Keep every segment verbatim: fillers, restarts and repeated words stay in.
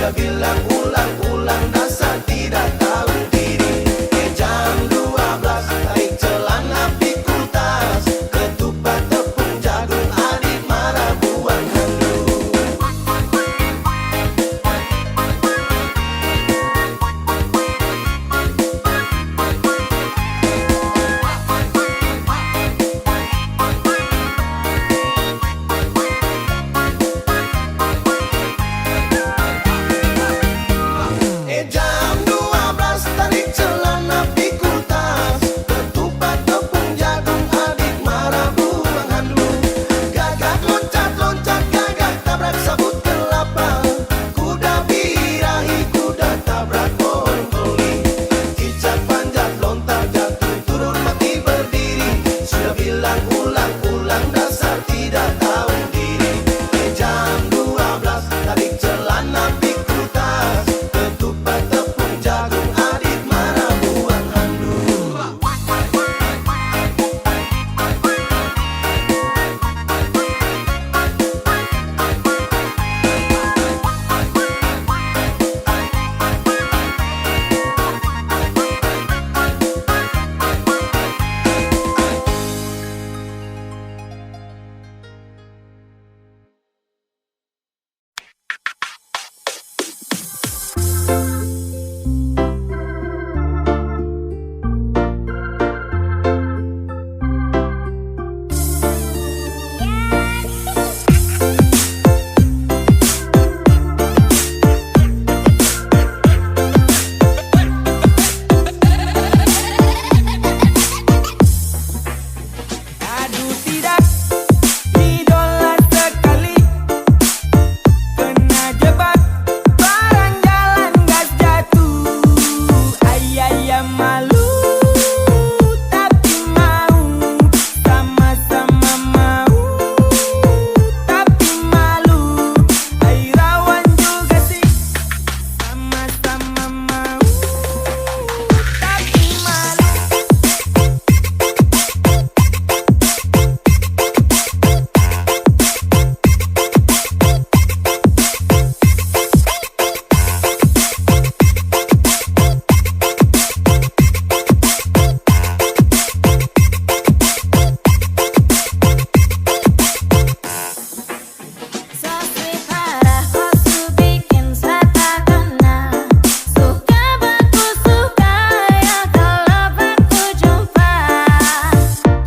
Bilang ulang-ulang dasar tidak tahu diri. Eh, jam dua belas, tarik celana, pikul tas, ketupat tepung jagung, adik marah buang handuk. Eh, jam dua belas, tarik celana, pikul tas, ketupat tepung jagung, adik marah buang handuk. Gagak loncat-loncat, gagak tabrak sabut kelapa. Kuda birahi, kuda tabrak pohon koli. Cicak panjat lontar jatuh turun mati berdiri. Sudah bilang ulang-ulang dasar tidak tahu diri. Eh, jam dua belas, tarik celana, pikul tas, ketupat tepung jagung, adik marah buang handuk. Aduh tidak, idola sekali, kena jebak, barang jalan gas jatuh. Ayaya malu, tapi mau, sama-sama mau, tapi malu. Ai rawan juga sih. Sama-sama mau, tapi malu. So sweet parah, kok su bikin sa takana. Suka baku suka ya kalo baku jumpa.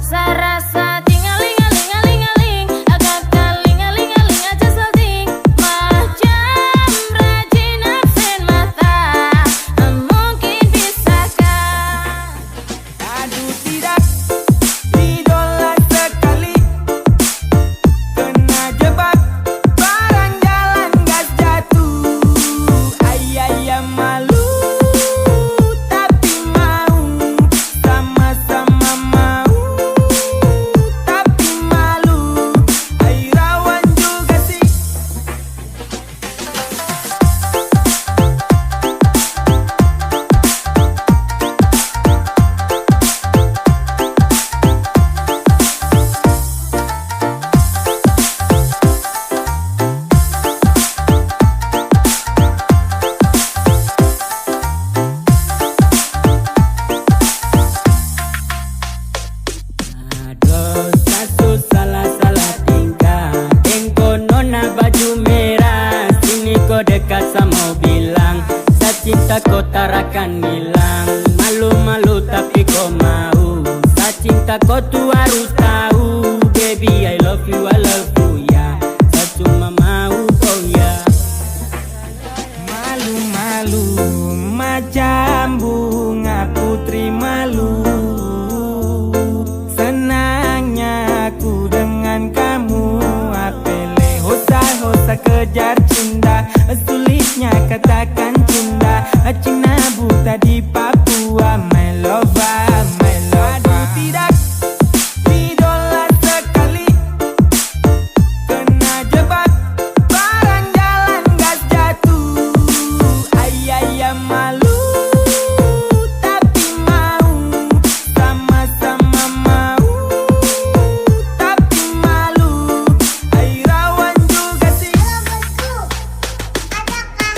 Sa rasa tingaling-aling-aling-aling, agak kaling-aling-aling aja salting. Macam rajin absen mata, mungkin bisakah? Aduh tidak, idola sekali, kena jebak, barang jalan gas jatuh. Ayaya malu, tapi mau, sama-sama mau, tapi malu. Ai rawan juga sih. Aduh, sa su salah-salah tingkah. Deng ko nona baju merah, sini ko dekat sa mo bilang, sa cinta ko tarakan hilang. Malu-malu tapi ko mau, sa cinta ko tu harus tahu. Baby, I love you, I love you, ya. Sa cuma mau ko, ya. Malu-malu macam bunga putri malu. Senangnya aku dengan kamu, apele hosa-hosa kejar cinta, sulitnya katakan cinta, Cina buta di Papua, my lover, my lover. Aduh, tidak. Idola sekali, kena jebak, barang jalan gas jatuh. Ayaya malu, tapi mau, sama-sama mau, tapi malu. Ai rawan juga sih. Adakah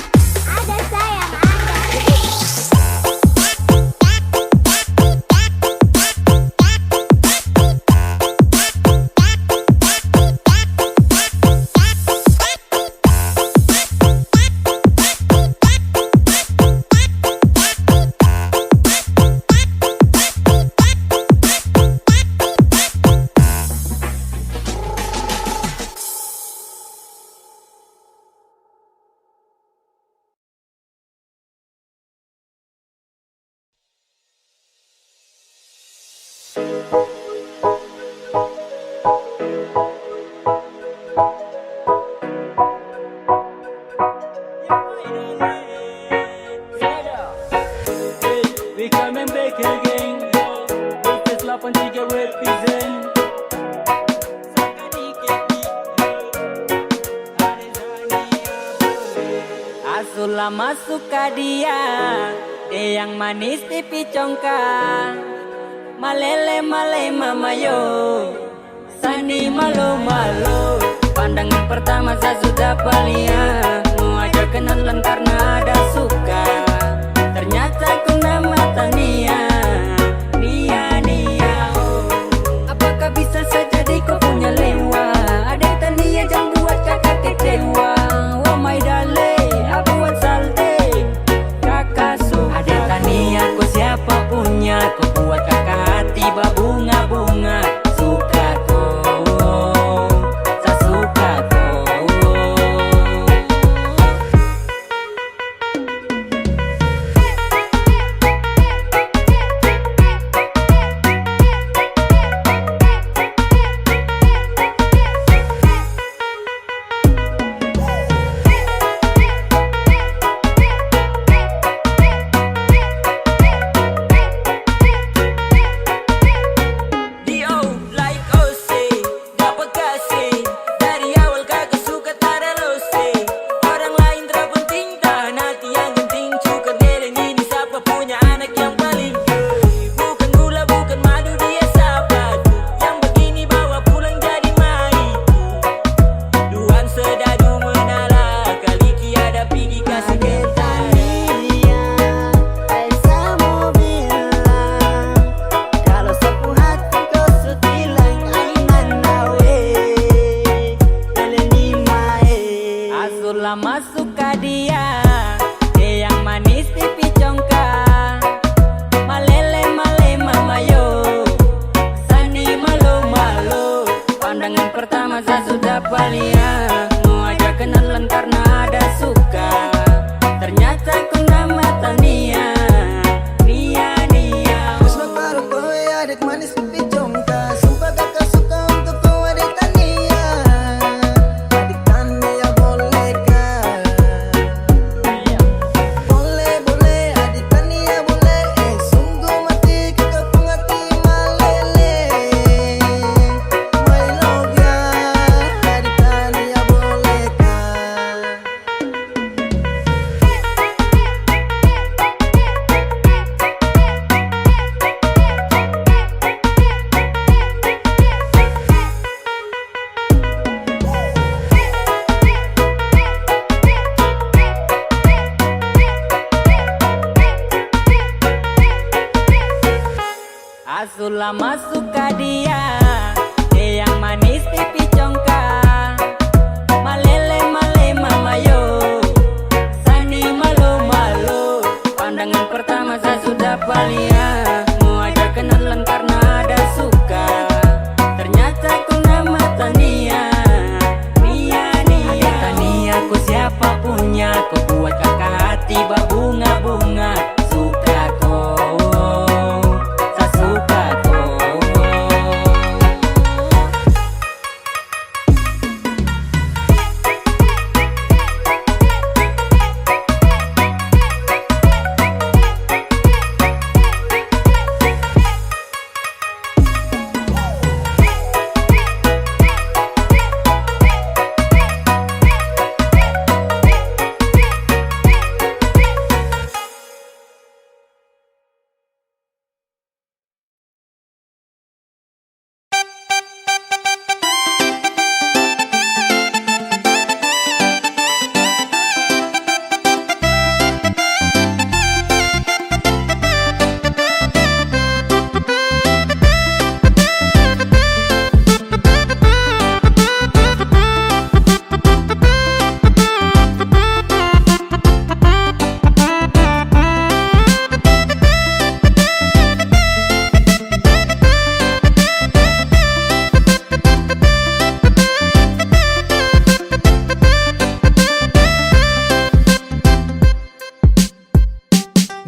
Su la masuk ka dia, deng yang manis di pi congka. Malele male mama yo, sani malo-malo. Pandangan pertama sa su dapa lia, mo ajak kenalan karna ada suka. Ternyata kong nama Tania, Nia, Nia, oh. Apakah bisa sa jadi ko punya lewa? Ade Tania jang buat kaka kecewa. Oh my dale, abuat salte, kaka suka. Ade Tania ko siapa punya? Ko buat kaka hati babunga-bunga. Suka ko, sa suka ko. Di O like Ose, dapa kase. Dari awal kaka suka tara lose. Orang lain tra penting, tahan hati yang penting. Suka deng ini sapa punya anak yang paling. Bukan gula, bukan madu, dia sahabatku. Yang begini bawa pulang jadi maiku. Duan sedadu menala, kaliki ada pigi kasih. Ade Tania, ai sa mo bilang, kalo sapu hati ko su tilang, ai nanawe, lele ni mae. Asu la masuk ka dia, deng yang manis di pi congka. Malele male mama yo, sani malo-malo. Pandangan pertama sa su dapa lia, mo ajak kenalan karna ada suka. Ternyata kong nama Tania, Nia, Nia, oh. Terus baru kowe adik manis pipi congka, sumpah kaka suka untuk kowe adik Tania. Adik Tania boleh ka? Boleh, boleh, adik Tania boleh. Eh, sungguh mati kaka pung hati malele. My love ya, adik Tania boleh ka? Asu la masuk ka dia, deng yang manis di pi congka. Malele male mama yo, sani malo-malo. Pandangan pertama sa su dapa lia, mo ajak kenalan karna ada suka. Ternyata kong nama Tania, Nia, Nia. Ada Tania ko siapa punya, ko buat kaka hati babunga-bunga. Suka ko, sa suka ko.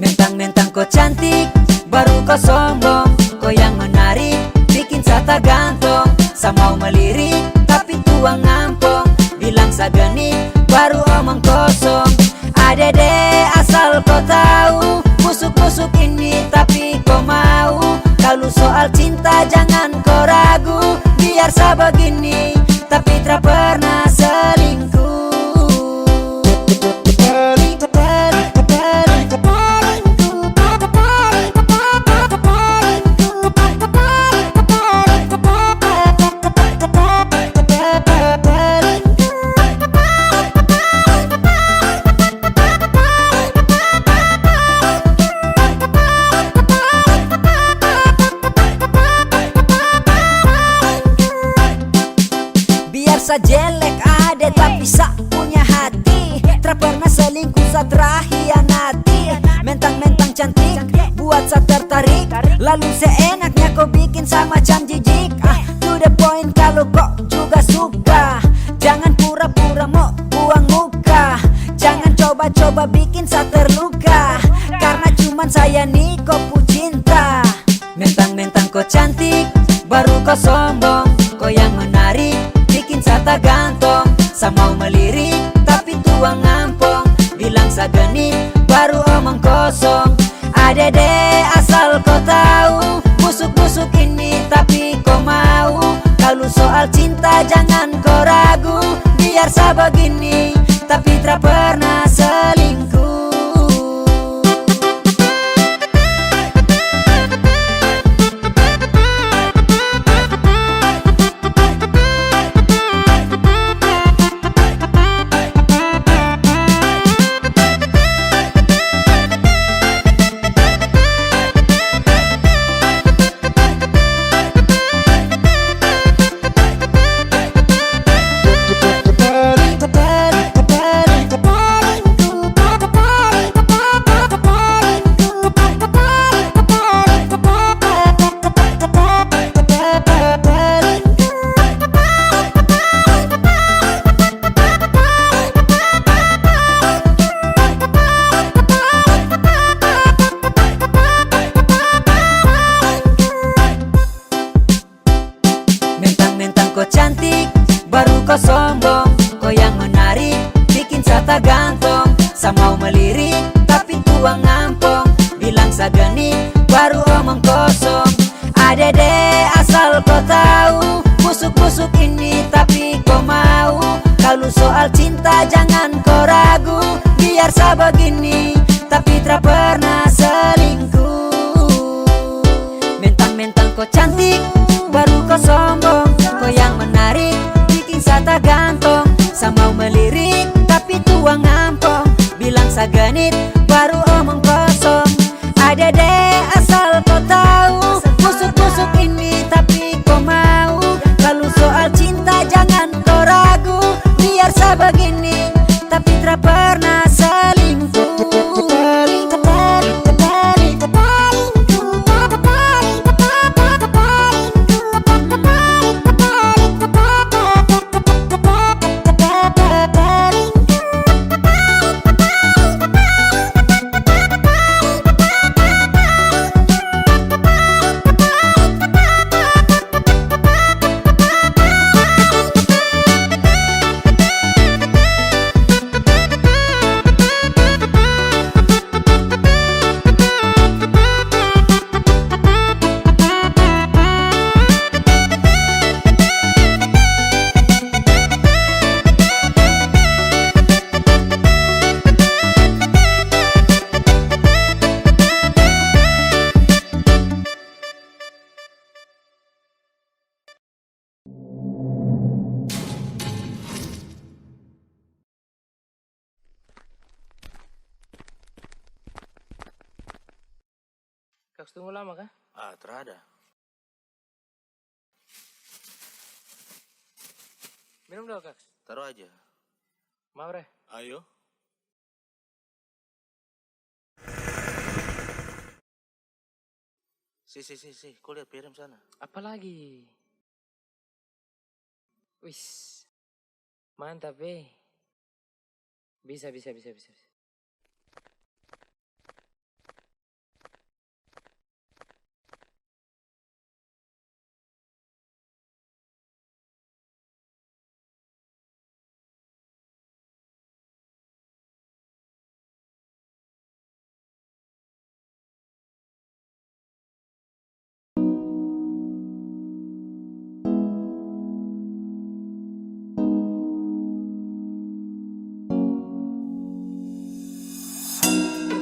Mentang-mentang ko cantik, baru ko sombong. Ko yang menarik, bikin sa tagantong. Sa mau melirik, tapi tuang nampong. Bilang sa genit, baru omong kosong. Adede, asal ko tau, musuk-musuk ini, tapi ko mau. Kalu soal cinta, jangan ko ragu. Biar sa bagini, tapi tra pernah selingkuh. Sa jelek ade tapi sa punya hati, tra pernah selingkuh, sa tra hianati. Mentang-mentang cantik buat sa tertarik, lalu seenaknya ko bikin sa macam jijik. Ah, to the point, kalu ko juga suka, jangan pura-pura mo buang muka. Jangan coba-coba bikin sa terluka, karena cuman saya ni ko pu cinta. Mentang-mentang ko cantik, baru ko sombong. Ko yang menarik, bikin sa tagantong. Sa mau melirik, tapi tuang ampong. Bilang sa genit, baru omong kosong. Adede, asal ko tau, busuk-busuk ini tapi ko mau. Kalu soal cinta, jangan ko ragu. Biar sa begini, tapi tra pernah selingkuh. Mentang-mentang ko cantik, baru ko sombong. Ko yang menarik, bikin sa tagantong. Sa mau melirik, tapi tuang ampong. Bilang sa genit, baru omong kosong. Adede, asal ko tau, busuk-busuk ini tapi ko mau. Kalu soal cinta, jangan ko ragu. Biar sa begini, tapi tra pernah selingkuh. Mentang-mentang ko cantik, baru ko sombong. Ko yang menarik, bikin sa tagantong. Sa mau melirik, tapi tuang ampong. Bilang sa genit, baru omong kosong. Adede, asal ko tau, busuk-busuk ini tapi ko mau. Kalu soal cinta, jangan ko ragu. Biar sa begini, tapi tra pernah selingkuh. Kaks tunggu lama ka? Ah, tarada. Minum dolo, Kaks. Taru aja. Mau, Re? Ayo. Si, si, si, si, ko liat P R M sana. Apa lagi? Wis, mantap e. Bisa, bisa, bisa, bisa, bisa.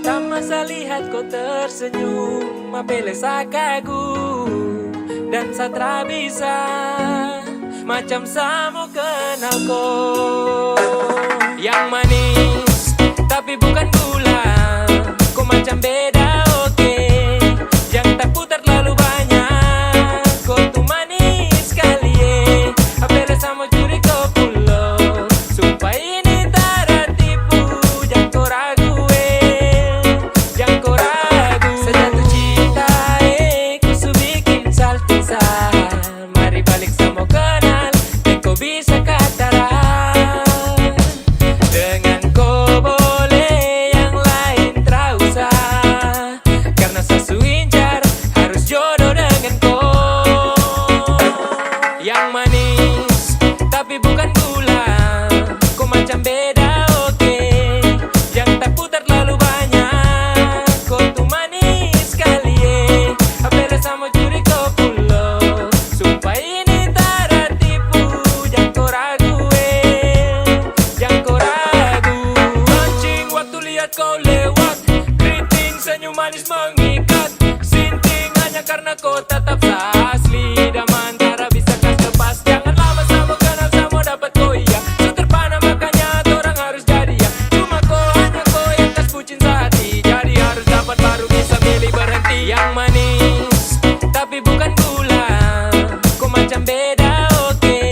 Pertama sa lihat ko tersenyum, mapele sa kagum, dan sa tra bisa, macam sa mo kenal ko. Yang manis, tapi bukan gula, ko macam beda, oke. Jang taputar terlalu banyak, ko tu manis skali e. Apele sa mo curi ko pu Kau lewat, keriting senyum manis mengikat. Sinting hanya karna kau tatap sa asli. Damang tara bisa kas lepas. Jangan lama samo kenal samo dapat ko iya. Su terpana makanya torang harus jadi ya. Cuma ko hanya ko yang kas bucin sa hati. Jadi harus dapat baru bisa milih berhenti. Yang manis, tapi bukan gula. Ko macam beda, oke.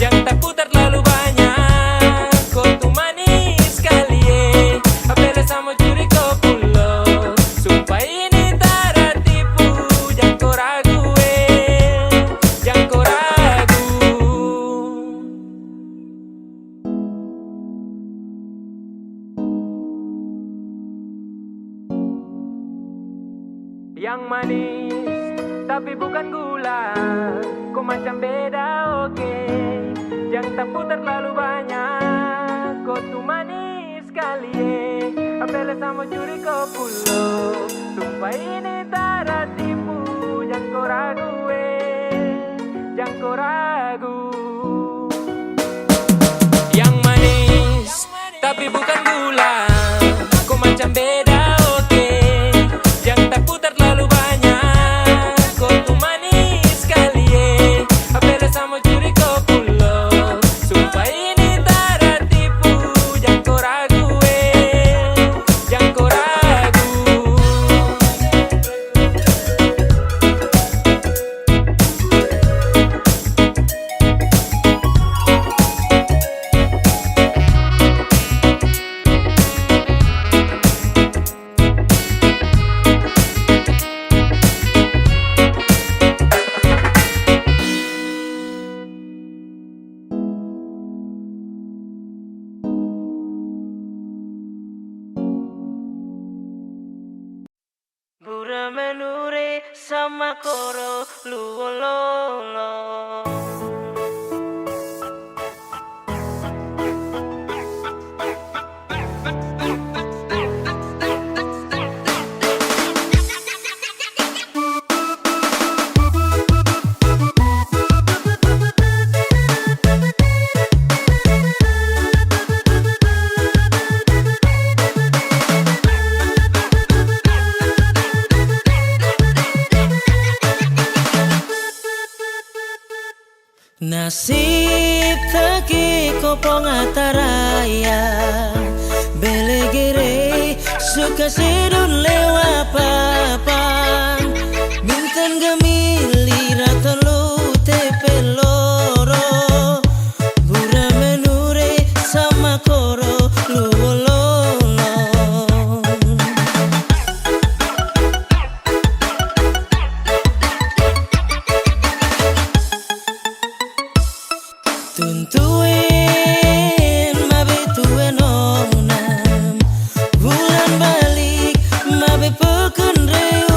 Jang taputar terlalu banyak. Ko tu manis skali, eh. Apele samo curi ko pulo. Sumpah ini tara tipu. Jang ko ragu, eh. Jang ko ragu. Yang manis, tapi bukan gula. Ko macam beda, oke. Jang taputar terlalu banyak. Ko tu manis skali, eh. Apele samo curi ko pulo. Sumpah ini tara tipu. Jang ko ragu, eh. Jang ko ragu. Yang manis, tapi bukan gula. Ko macam beda, oke. Jang taputar terlalu banyak. Ko tu manis skali, eh. Apele samo curi ko pulo. Sumpah ini tara tipu. Jang ko ragu, eh. Jang ko ragu. Bura menure sama koro luololo. Nasib taki ko pung ataraya, bele gere suka sedun lewa papan, bintang gamili ratang lou tepe loro, bura menure sama koro luololo. Tuntuen mabe tue nonam, bulan balik mabe peken reu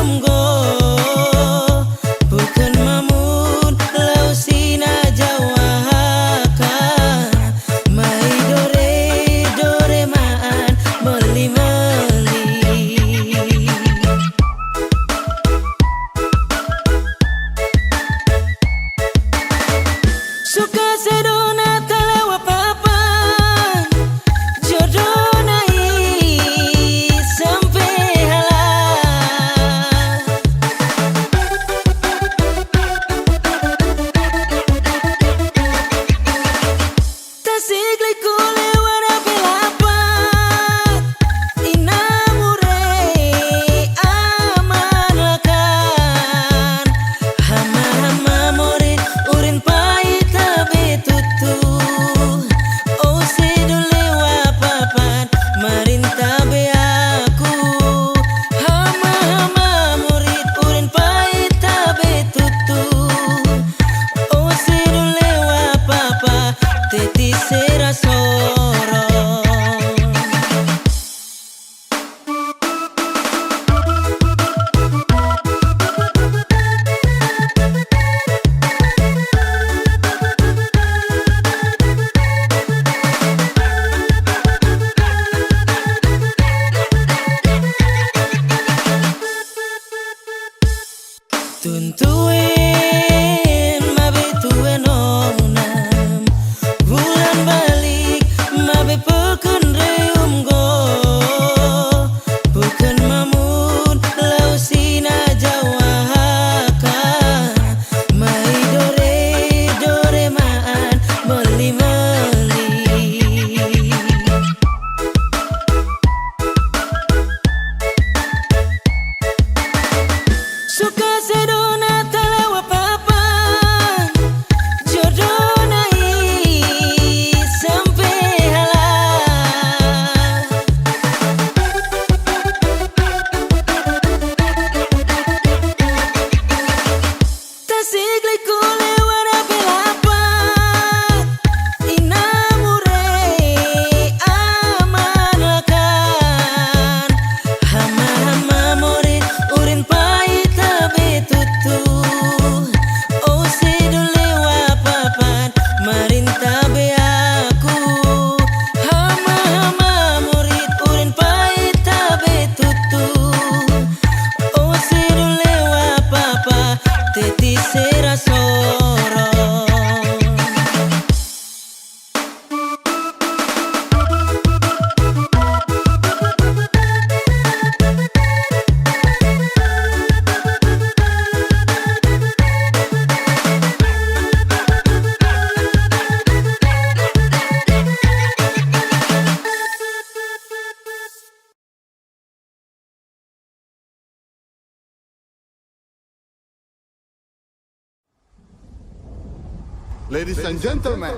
Ladies and gentlemen,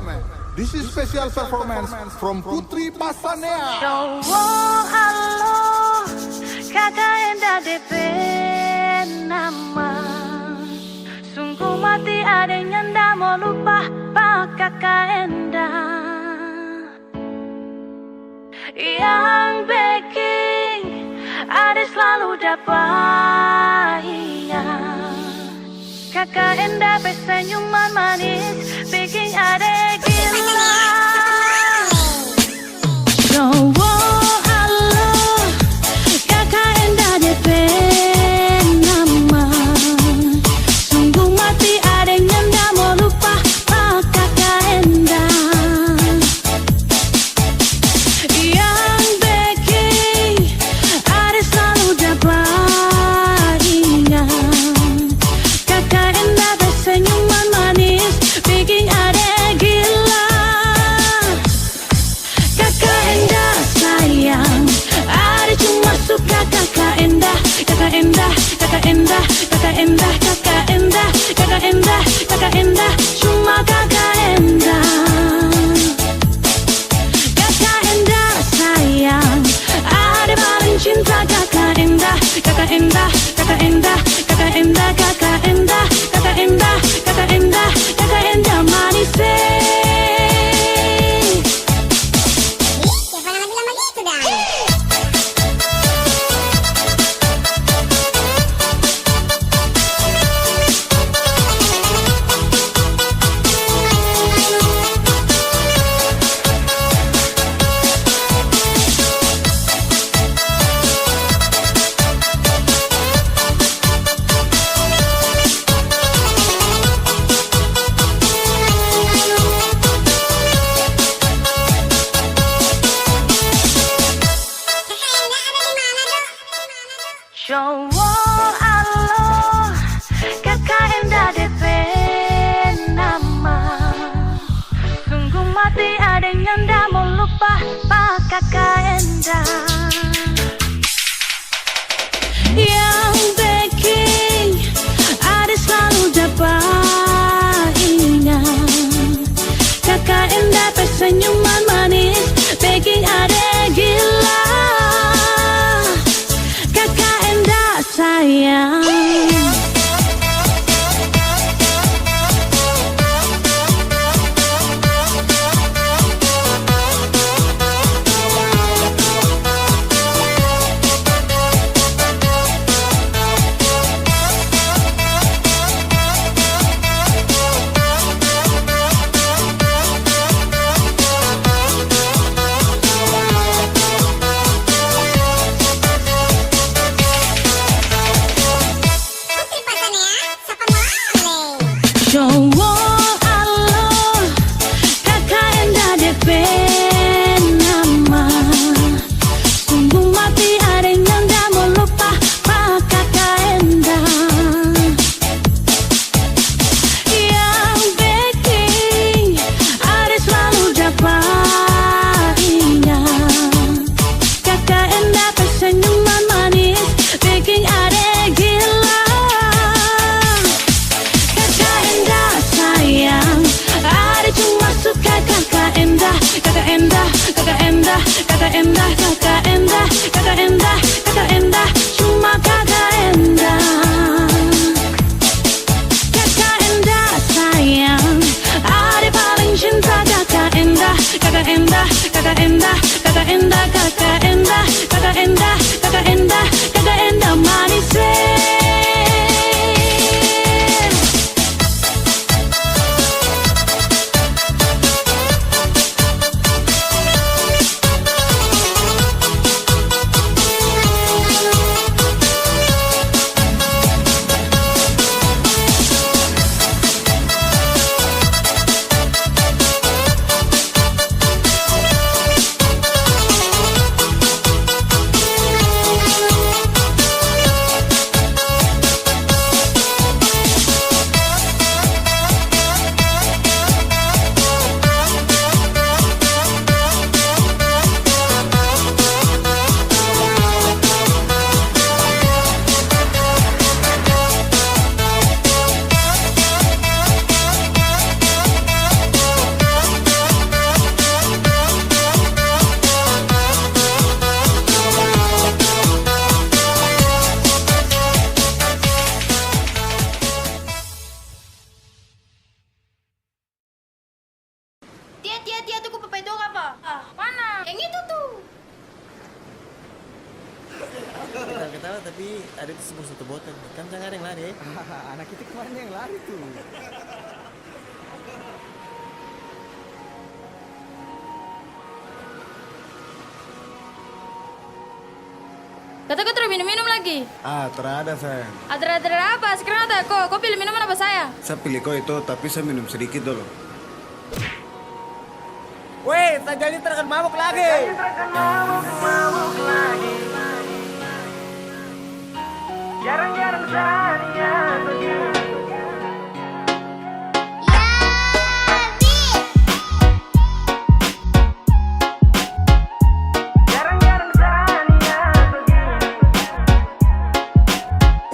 this is special performance from Putri Pasanea. Cowok alo, kaka Enda depe nama. Sungguh mati ade nyanda mo lupa pa kaka Enda. Yang biking ade slalu dapa inga. Kaka Enda pe senyuman manis biking ade gila. Cowok alo, kaka Enda depe nama. Sungguh mati ade nyanda mo lupa pa kaka Enda. Yang biking ade slalu dapa inga. Kaka Enda pe senyuman manis biking ade gila. Kaka Enda sayang, ade cuma suka kaka Enda. Kaka Enda, kaka Enda, kaka Enda, kaka Enda, kaka Enda, kaka Enda, cuma kaka Enda. Kaka Enda sayang, ade paling cinta kaka Enda. Kaka Enda, kaka Enda, kaka Enda, kaka Enda, kaka Enda, kaka Enda, kaka Enda manis, eh. Ih, siapa nama bilang begitu, Dang? Cowok alo, kaka Enda depe nama. Sungguh mati ade nyanda mo lupa pa kaka Enda. Yang biking ade slalu dapa inga. Kaka Enda pe senyuman manis biking ade gila. Kaka Enda sayang. Ketawa-ketawa, tapi ada tuh semua satu botol. Kan seng ada yang lari, eh? Anak itu kemarin yang lari tuh. Kata ko tar minum-minum lagi? Ah, tar ada, sayang. Ah, tar ada, tar ada apa? Sekarang ada ko, ko pilih minuman apa saya? Saya pilih ko itu, tapi saya minum sedikit dulu. Weh, saya janji tar akan mabuk lagi. Jarang-jarang saya begini. Jarang-jarang saya begini.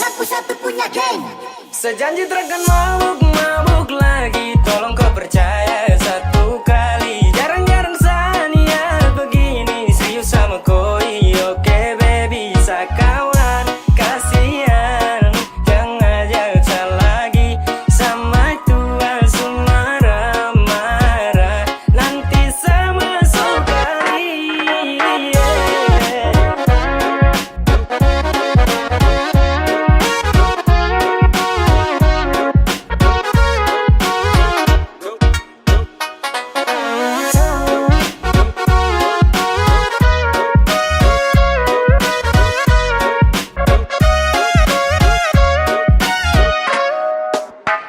Laku satu punya geng. Sa janji trakan mabuk, mabuk lagi. Tolong ko percaya satu kali. Jarang-jarang sa niat begini. Serius sama koi, oke, baby, sa kawan. Kasihan, jang ajak sa lagi. Sampai tua su marah-marah. Nanti sa masuk kali, yeah.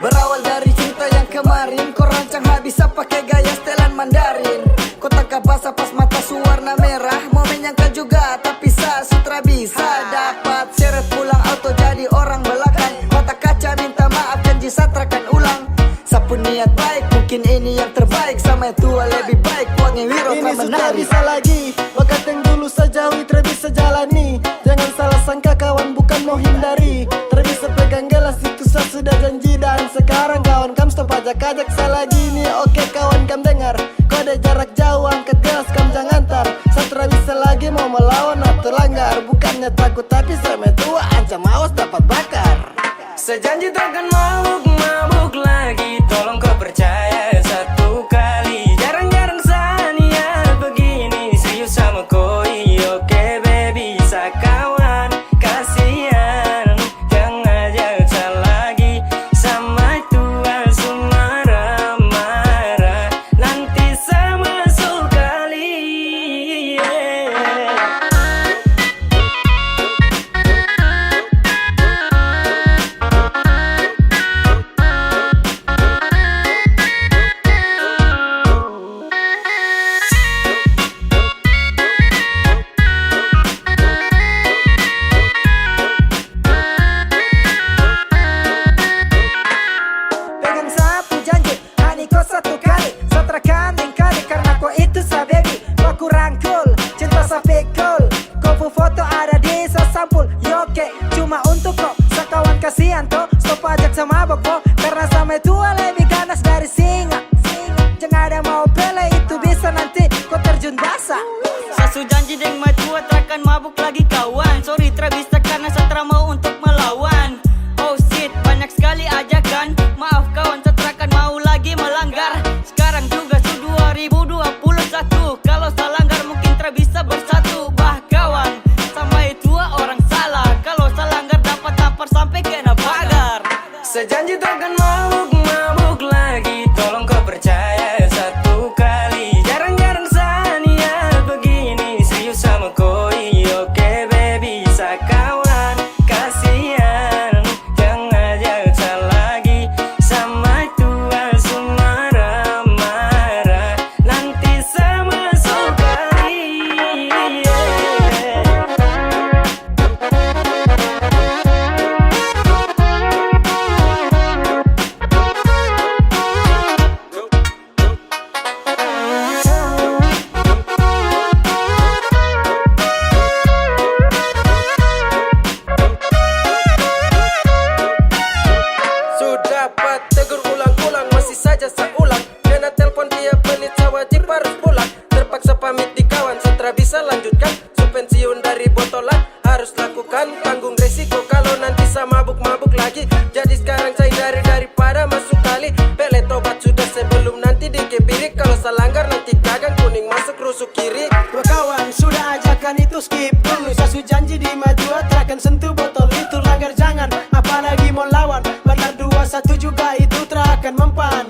Berawal dari cerita yang kemarin, ko rancang habis sa pake gaya setelan Mandarin. Ko tangkap basah pas mata su warna merah, mo menyangkal juga, tapi sa su tra bisa. Dapat seret pulang auto jadi orang belakang. Mata kaca minta maaf, janji sa trakan ulang. Sa pung niat baik, mungkin ini yang terbaik. Sama yang tua lebih baik, uang yang wiro tra menari. Ini su tra bisa lagi, bakat yang dulu sa jauhi tra bisa jalani. Jangan salah sangka kawan, bukan mau hindari. Tra bisa pegang gelas itu sa sudah janji. Dan sekarang kawan, kam stop ajak-ajak sa lagi ni. Oke kawan, kam dengar, kode jarak jauh, angkat gelas kam jang antar. Sa tra bisa lagi mau melawan atau langgar. Bukannya takut tapi sa metua, ancam awas dapat bakar. Sa janji takkan mabuk-mabuk lagi. Tolong ko percaya satu kali. Jarang-jarang sa niat begini. Serius sama koi, oke baby, sa kawan. Kasihan, jang ajak sa lagi. Sampai tua su marah-marah. Nanti sa masuk kali, yeah. Pegang sa pu janji, ani ko satu kali, sa tra akan ingkari, karna ko itu sa baby. Baku rangkul, cinta sa pikul, ko pu foto ada di sa sampul. Yo oke, cuma untuk ko, sa kawan kasihan to, stop ajak sa mabok ko, karna sa metua lebih ganas dari singa. Jang ada mau pele, itu bisa nanti ko terjun basah. Sa su janji deng metua tra akan mabuk lagi kawan. Sorry tra bisa karna sa tra mau untuk melawan. Oh shit, banyak skali ajakan. Maaf kawan, sa tra akan mau lagi melanggar. Skarang juga su dua ribu dua puluh satu. Kalo sa langgar mungkin tra bisa bersatu. Bah kawan, sampai tua orang salah. Kalo sa langgar dapat tampar sampe kena pagar. Sa janji tra akan mabuk-mabuk lagi. Tolong ko percaya satu kali. Jarang-jarang sa niat begini. Serius sama koi, oke baby, sa kawan. Kasihan, jang ajak sa lagi. Sampai tua su marah-marah. Nanti sa masuk kali, yeah. Su dapat tegur ulang-ulang, masih saja sa ulang. Kena telpon tiap menit, sa wajib harus pulang. Terpaksa pamit di kawan, sa tra bisa lanjutkan. Su pensiun dari botolan, harus lakukan, tanggung resiko kalo nanti sa mabuk-mabuk lagi. Jadi skarang sa hindari daripada masuk kali. Pele tobat sudah sebelum nanti dikebiri. Kalo sa langgar nanti gagang, kuning masuk rusuk kiri. Dua kawan sudah ajakan itu skip dulu. Sa su janji di maju dua, tarakan sentuh botol itu, langgar jangan, apalagi mo lawan. Batar dua satu juga itu tarakan mempan.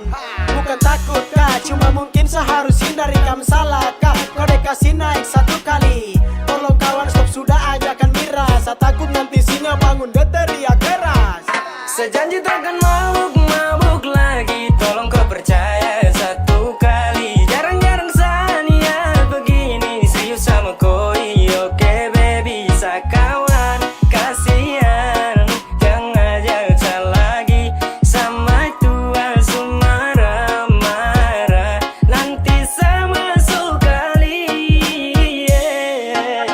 Bukan takut ka, cuma mungkin sa harus hindari kam salah ka. Kode kasi naik satu kali. Tolong kawan stop sudah ajakan miras. Sa takut nanti singa bangun de teriak keras. Sa janji takkan mabuk-mabuk lagi, tolong ko percaya satu kali. Jarang-jarang sa niat begini, serius sama koi, oke baby, sa kawan, kasihan, jang ajak sa lagi, sampai tua su marah-marah. Nanti sa masuk kali, yeah.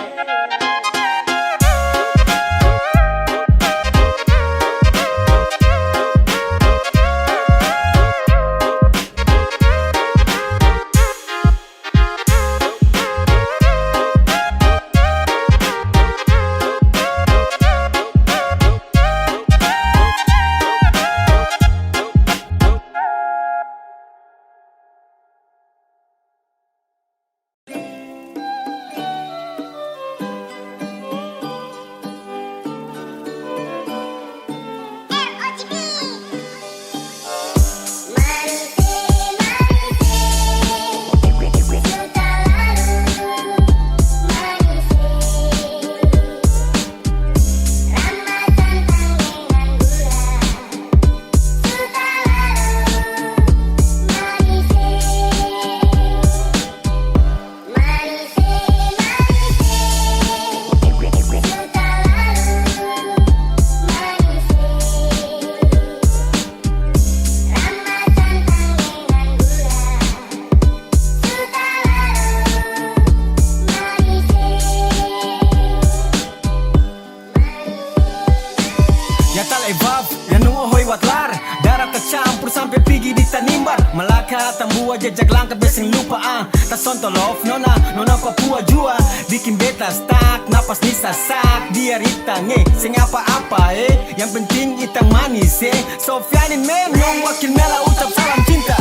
Ya tal evap, ya nung ohoi watlar. Dara tacampur sampe pigi di tanimbar. Malaka tambua jejak langka biar seng lupa, ah. Tasonto love nona, nona Papua jua. Biking beta stuck, napas ni sasak. Biar itang, eh, seng apa-apa, eh. Yang penting itang manis, eh. Sofianin men, nong wakil Mela ucap salam cinta.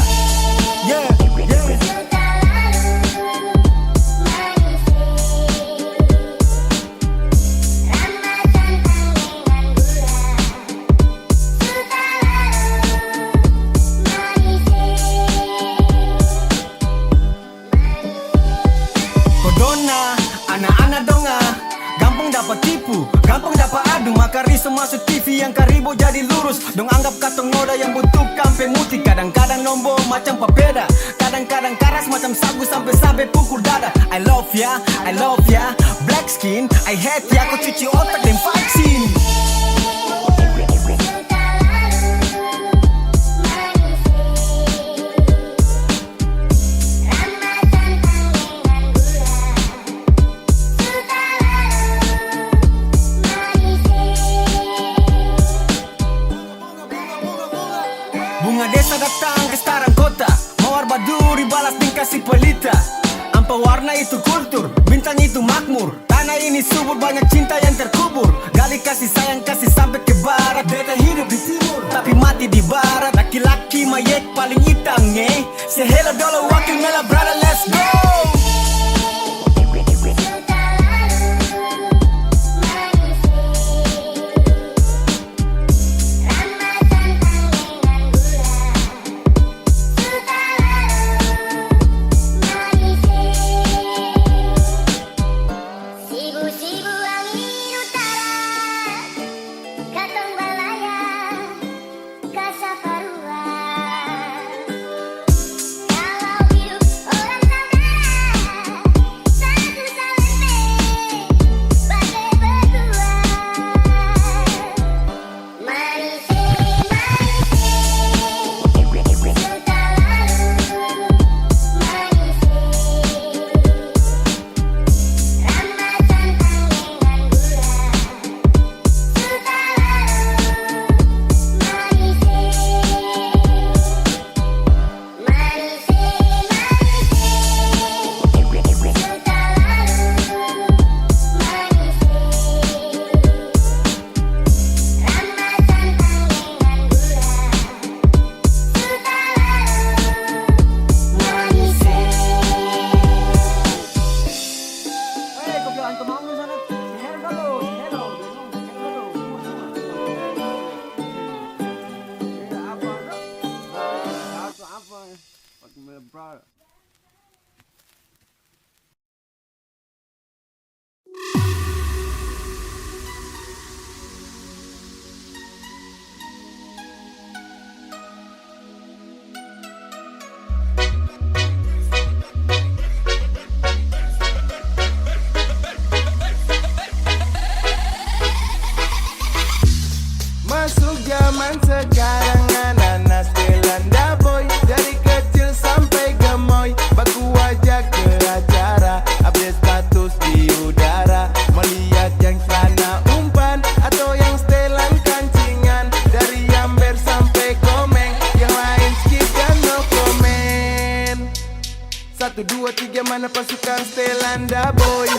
Yeah, yeah. Kodona, ana-ana donga, gampang dapa tipu, gampang dapa adu, maka riso maso T V yang karibo jadi lurus. Dong anggap katong noda yang butuh kampe muti, kadang-kadang lombo macam papeda, kadang-kadang karas macam sagu sampe-sampe pukul dada. I love ya, I love ya, black skin, I hate ya, ko cuci otak deng vaksin. Bunga desa datang ke sekarang kota, mawar baduri balas deng kasi pelita. Ampa warna itu kultur, bintang itu makmur. Tanah ini subur, banyak cinta yang terkubur. Gali kasih sayang, kasih sampe ke barat. Beta hidup di timur, tapi mati di barat. Laki-laki mayek paling itang, eh. Say hello dolo, wakil Mela brother, let's go. Pasukan Stelanda Boy.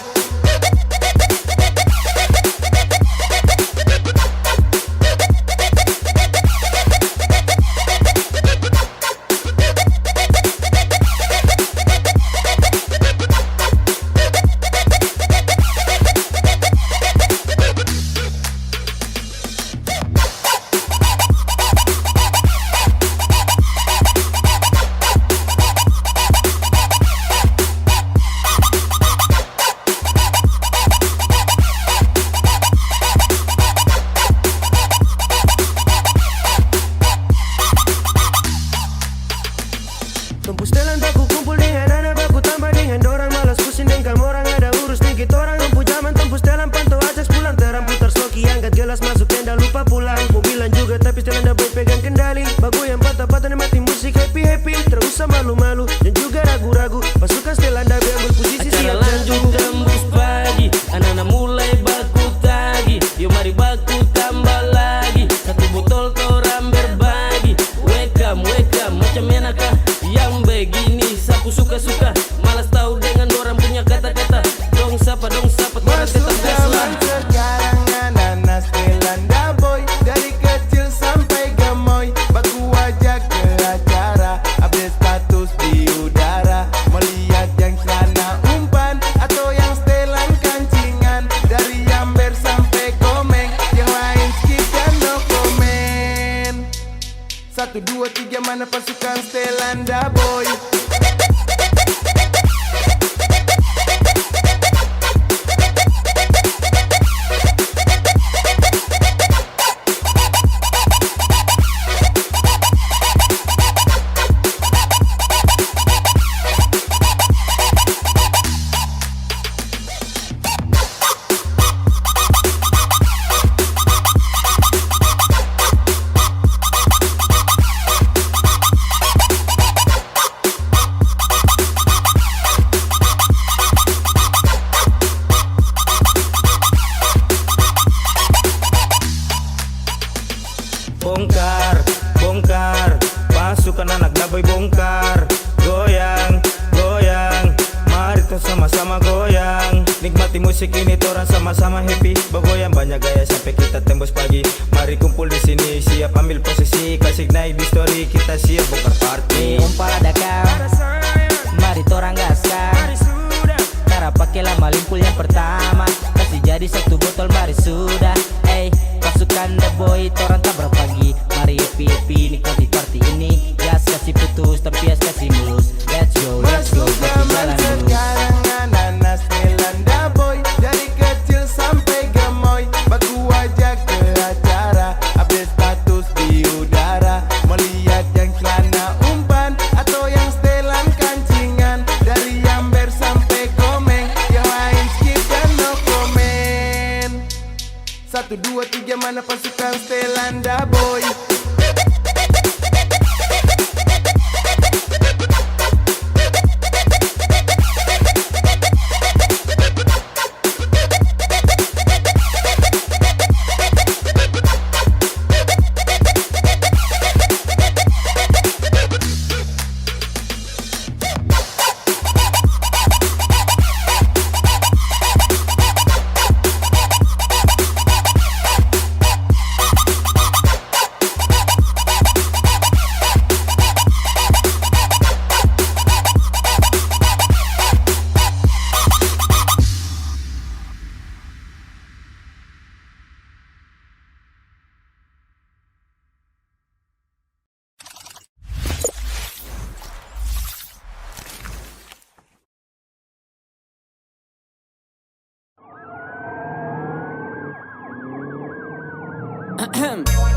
Tong pung setelan baku kumpul deng anak-anak baku tambah deng dorang, malas pusing deng kamorang, ada urus dikit orang. Tong pung jaman tong pung setelan pantau ajak pulang, terang putar sloki, angkat gelas, masuk tenda, lupa pulang. Mo bilang juga tapi Stelanda Boy pegang kendali, bagoyang patah-patah, nikmati musik, happy-happy, tra usah malu-malu dan juga ragu-ragu. Pasukan Stelanda Boy ambil posisi. Acara siap lanjut janji. Tembus pagi, anak-anak mulai baku tagi. Yo mari baku tambah lagi, satu botol torang berbagi. Welcome, welcome, macam enak ka yang begini, sapu suka-suka. Malas tau dengan dorang punya kata-kata. Dong sapa, dong sapa, torang tetap gas lah. Masuk zaman sekarang, anak-anak Stelanda Boy, dari kecil sampai gemoy, baku ajak ke acara, update status di udara, melihat yang celana umpan atau yang setelan kancingan, dari Amber sampai Komeng, yang lain skip dan no comment. Satu, dua, tiga, mana pasukan Stelanda Boy? Bongkar, bongkar, pasukan anak Daboy bongkar. Goyang, goyang, mari tong sama-sama goyang. Nikmati musik ini, torang sama-sama happy. Bagoyang banyak gaya sampe kita tembus pagi. Mari kumpul di sini, siap ambil posisi. Kasih naik di story, kita siap bongkar party. Om Paladaka, mari torang gas ka. Tara pake lama limpul yang pertama. Kasi jadi satu botol, mari sudah. Ey, pasukan Daboy, torang tabrak pagi. Mari happy-happy, nikmati party ini. Gas kasi putus, tampias kasi mulus. Let's go, let's go, mati jalan mulus. Masuk zaman sekarang, anak-anak Stelanda Boy, dari kecil sampe gemoy, baku ajak ke acara, update status di udara, melihat yang celana umpan atau yang setelan kancingan, dari Amber sampe Komeng, yang lain skip dan no comment. Satu, dua, tiga, mana pasukan Stelanda Boy?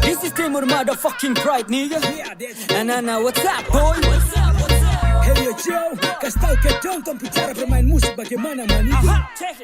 This is Timur motherfucking pride, nigga. Anana, what's up, boy? Hey, yo, Joe, kas tau ke dong, tong pu cara bermain musik bagaimana, my nigga?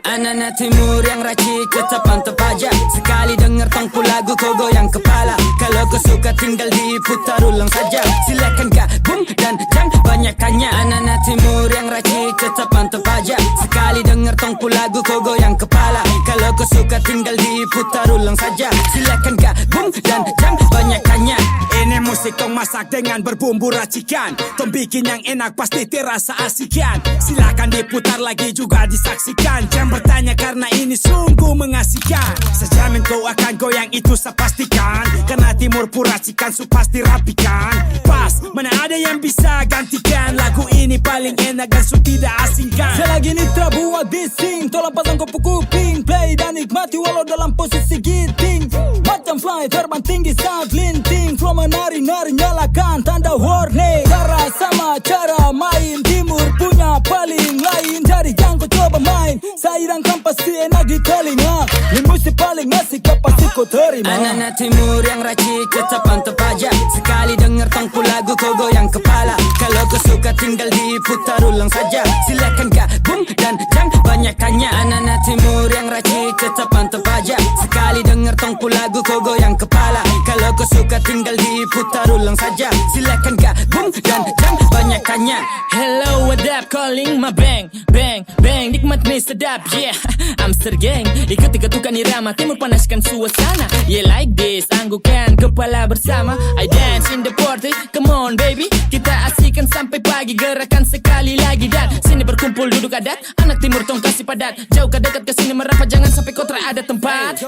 Anana Timur yang racik, tetap mantap aja. Sekali denger tong pu lagu, ko goyang kepala. Kalo ko suka, tinggal diputar ulang saja. Silakan gabung dan jang banyak tanya. Anana Timur yang racik, tetap mantap aja. Sekali denger tong pu lagu, ko goyang kepala. Kalo ko suka, tinggal diputar ulang saja. Silakan gabung dan jang banyak tanya. Ini musik Sik tong masak dengan berbumbu racikan, tong bikin yang enak pasti terasa asikan. Silakan diputar lagi juga disaksikan. Jang bertanya karna ini sungguh mengasihkan. Saya jamin kau akan goyang itu saya pastikan. Karna Timur Pun racikan su pasti rapikan. Pas, mana ada yang bisa gantikan. Lagu ini paling enak dan su tidak asingkan. Selagi nitra buat bising, tolong pasang kopu kuping, play dan nikmati walau dalam posisi giting. Macam fly terbang tinggi saat linting, flow menari-nari nyalakan tanda warning. Cara sama cara main, Timur punya paling lain, jadi jang ko coba main. Sairang kan pasti enak di telinga, ini musik paling asik, ya pasti ko terima. Anak-anak Timur yang racik tetap mantap aja. Sekali denger tong pu lagu ko goyang kepala. Kalau ko suka tinggal diputar ulang saja. Silakan gabung dan jang banyak tanya. Anak-anak Timur yang racik tetap mantap aja. Sekali denger tong pu lagu ko goyang kepala. Kalau ko suka tinggal diputar ulang saja. Silakan gabung dan jang banyak tanya. Hello, what up, calling my bang. Bang, bang, nikmat ni sedap, yeah. Amster Gang, ikut ikut tukang irama, Timur panaskan suasana. Yeah, like this, anggukkan kepala bersama. I dance in the party, come on baby. Kita asikan sampai pagi, gerakan sekali lagi. Dan sini berkumpul duduk adat, anak Timur tong kasi padat. Jauh ka dekat ka sini merapat, jangan sampai kotra ada tempat.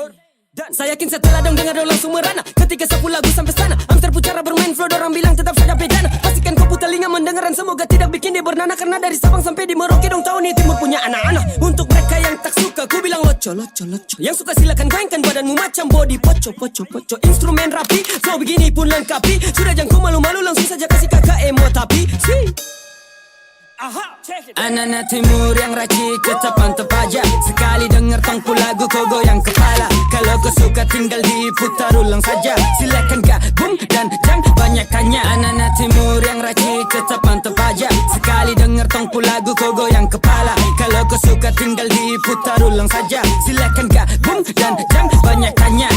Saya yakin setelah dong dengar dong langsung merana. Ketika sapu lagu sampai sana, Amster pu cara bermain flow dorang bilang tetap saja bedana. Pastikan kau pu telinga mendengar dan semoga tidak bikin dia bernana. Karena dari Sabang sampai di Merauke dong tahu nih Timur punya anak-anak. Untuk mereka yang tak suka, ku bilang loco, loco, loco. Yang suka silakan goyangkan badanmu macam body poco, poco, poco. Instrumen rapi, flow begini pun lengkapi. Sudah jang kau malu-malu, langsung saja kasih kakak emo tapi si. Anak-anak Timur yang racik tetap mantap aja. Sekali denger tong pu lagu ko goyang kepala. Kalau ko suka tinggal diputar ulang saja. Silakan gabung dan jang banyak tanya. Anak-anak Timur yang racik tetap mantap aja. Sekali denger tong pu lagu ko goyang kepala. Kalau ko suka tinggal diputar ulang saja. Silakan gabung dan jang banyak tanya.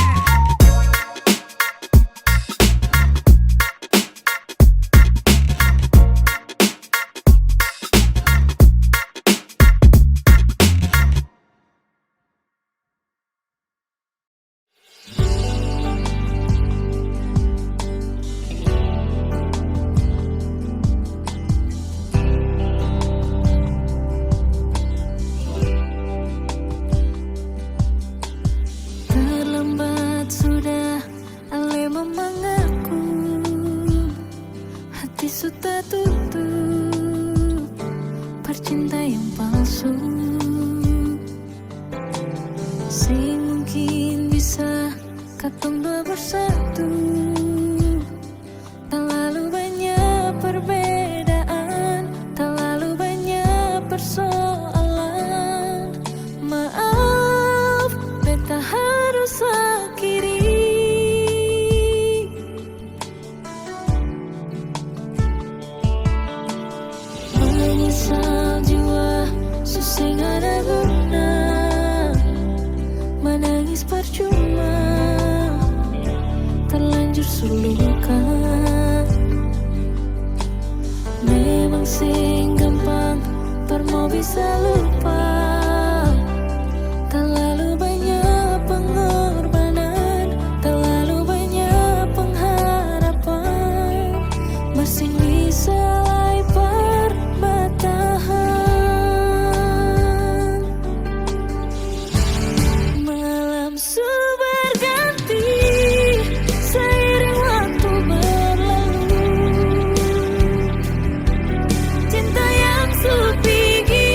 Terlambat sudah ale memanggilku, hati su tatutup, percinta yang palsu. Seng mungkin bisa katong dua bersatu. Talalu banya perbedaan, talalu banya persoalan. Maaf, beta harus akhiri. Menyesal jua, su seng ada guna. Manangis percuma, terlanjur su luka. Memang seng gampang par mo bisa lupa. Talalu banya pengorbanan, talalu banya pengharapan, masih bisa lai par batahan. Malam su berganti, seiring waktu berlalu. Cinta yang su pigi,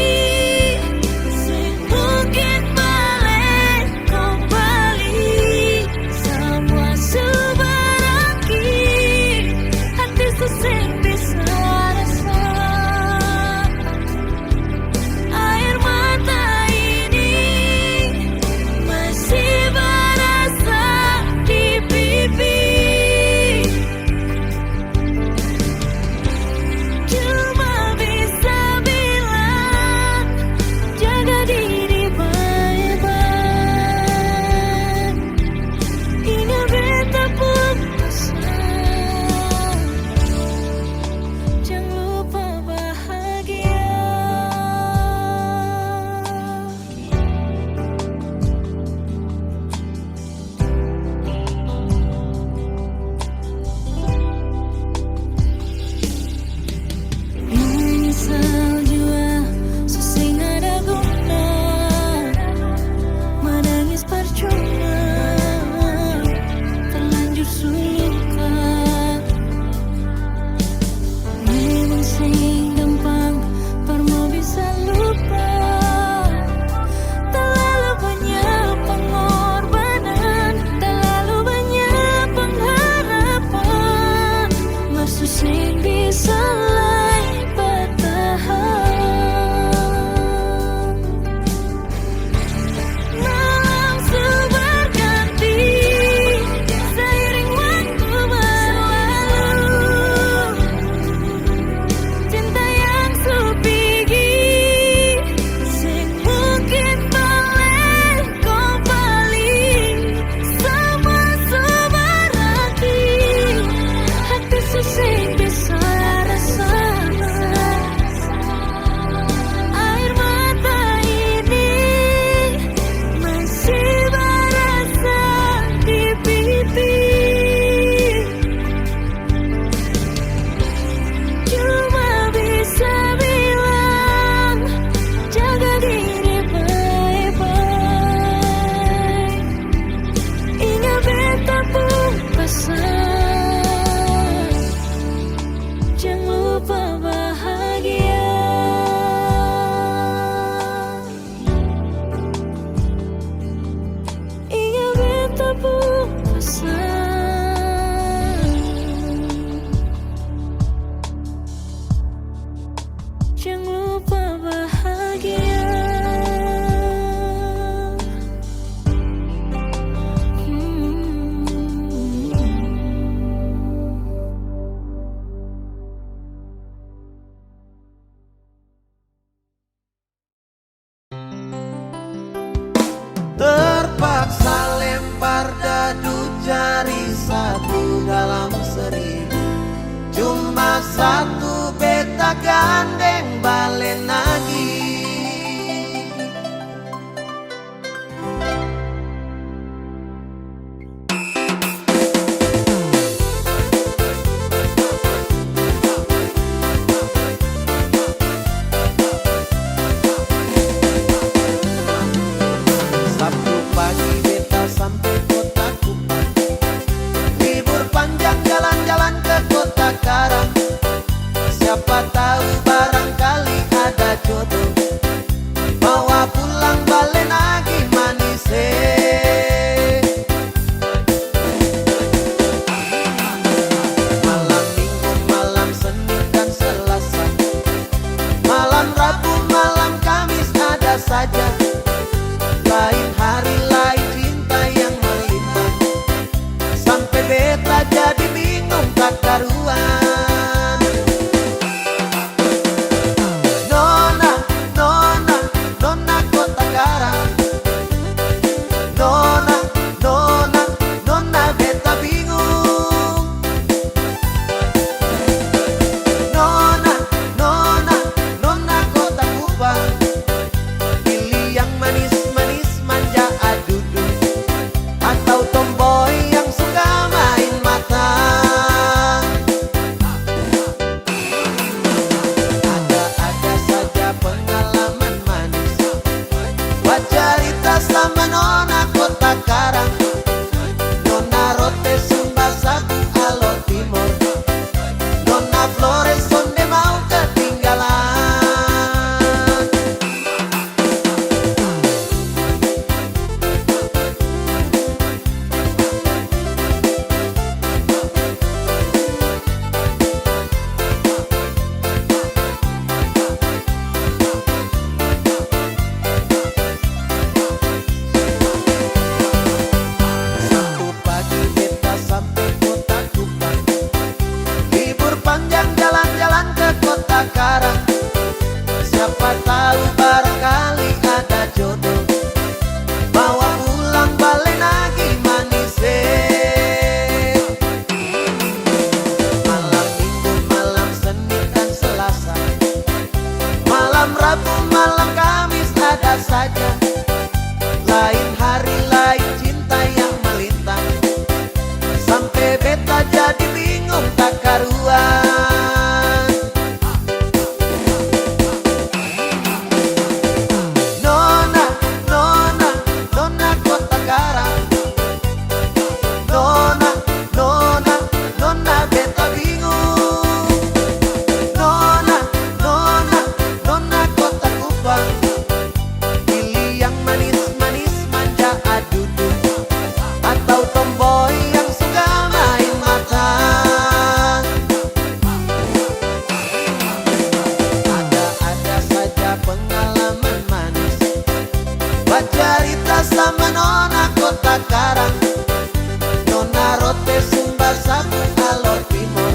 Te sumba sapu halor timor.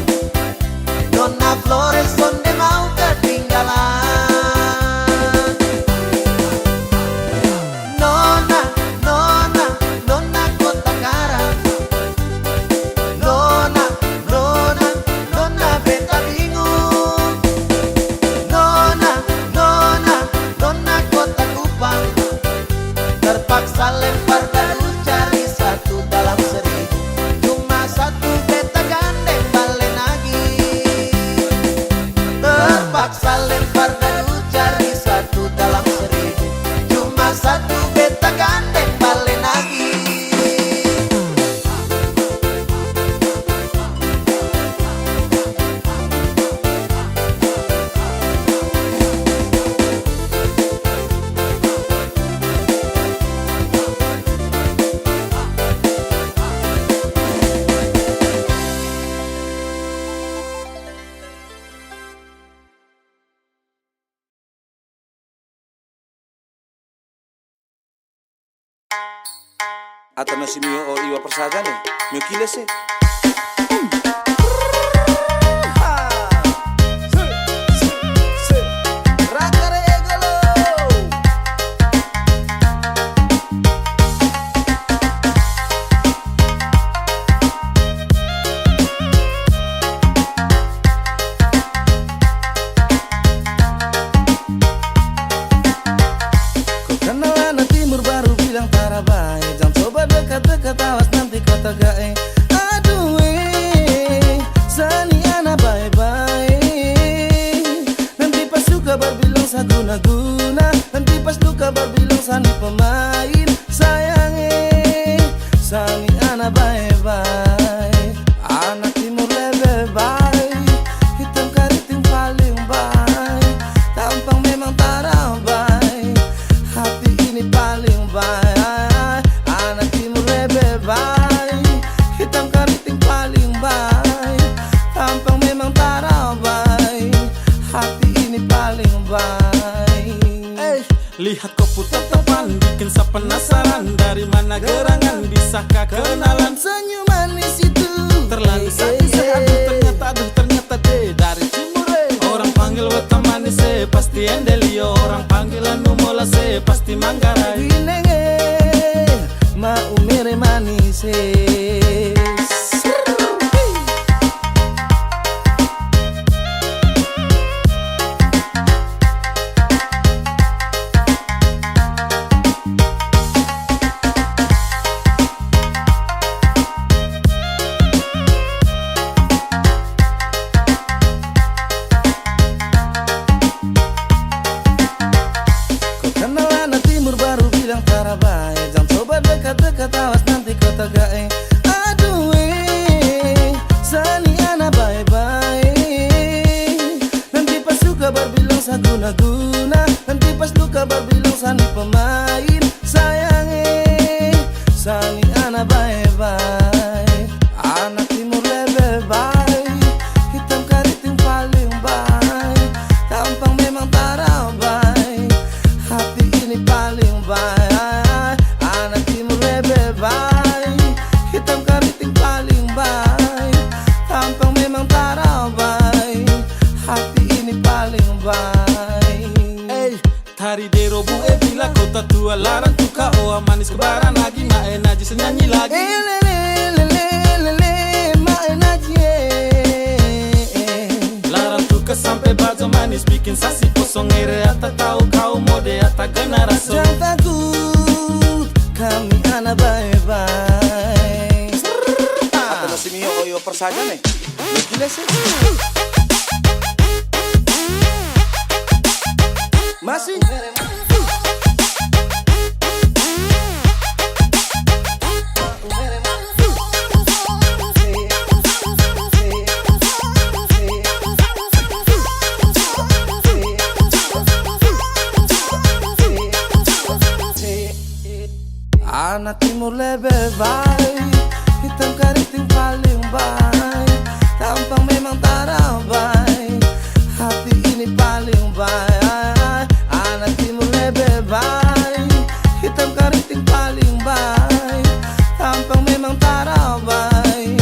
Nona Flores sonde mau ketinggalan. Nona, nona, nona Kota Karang. Nona, nona, nona beta bingung. Nona, nona, nona Kota Kupang. Terpaksa lempar dadu cari satu dalam seribu. Cuma satu beta gandeng bale nagi. Terpaksa lempar dadu cari satu dalam seribu. Cuma satu beta gandeng bale nagi. Ata nasi mio o iwa persada ne, mio kile se. Ko kanal ana timur baru bilang tara bae, jang coba dekat-dekat, awas nanti ko tagae. Aduh, eh, sani ana bae-bae. Nanti pas luka baru bilang sa guna-guna, nanti pas luka baru bilang sani pemain. Sayang, eh, sani ana bae-bae. Ana timur lebe bae, hitam kariting paling bae. Tampang memang tara bae, hati ini paling bae. Ana timur lebe bae, hitam kariting paling bae. Tampang memang tara bae, hati ini paling bae. Ei, lihat ko pung tatapan, bikin sa penasaran. Dari mana gerangan, bisa ka kenalan? Senyum manis itu. Terlalu sadis, eh, aduh, ternyata, aduh, ternyata de dari timur, eh. Orang panggil Weta Manis, eh, pasti Endelio. Orang panggil Anu Mola, eh, pasti Manggarai. Gineng, eh, mau mere manis, eh. Ko kanal ana timur baru bilang tara bae, jang coba dekat-dekat, awas nanti ko tagae. Aduh, eh, sani ana bae-bae. Nanti pas suka baru bilang sa guna-guna, nanti pas luka baru bilang sani pemain. Sayang, eh, sani ana bae-bae. Ana timur lebe bae, hitam kariting paling bae. Tampang memang tara bae, hati ini paling bae. Ana timur lebe bae, hitam kariting paling bae. Tampang memang tara bae, hati ini paling bae. Ei, tari de robu e bila ko tatua, larang tuka oa manis kebaran lagi, ma e naji se nyanyi lagi. Eh, lele, lele, lele, ma e naji, eh, eh. Larang tuka sampe bajo manis, bikin sasi posong ere ata tau kau mode ata generaso. Jang takut, kami ana bae-bae. Ata nasi mio oyo persaja ne. Gila sih. Masih. Ana timur lebe bae, hitam kariting paling bae, tampang memang tara bae, hati ini paling bae. Ana timur lebe bae, hitam kariting paling bae, tampang memang tara bae,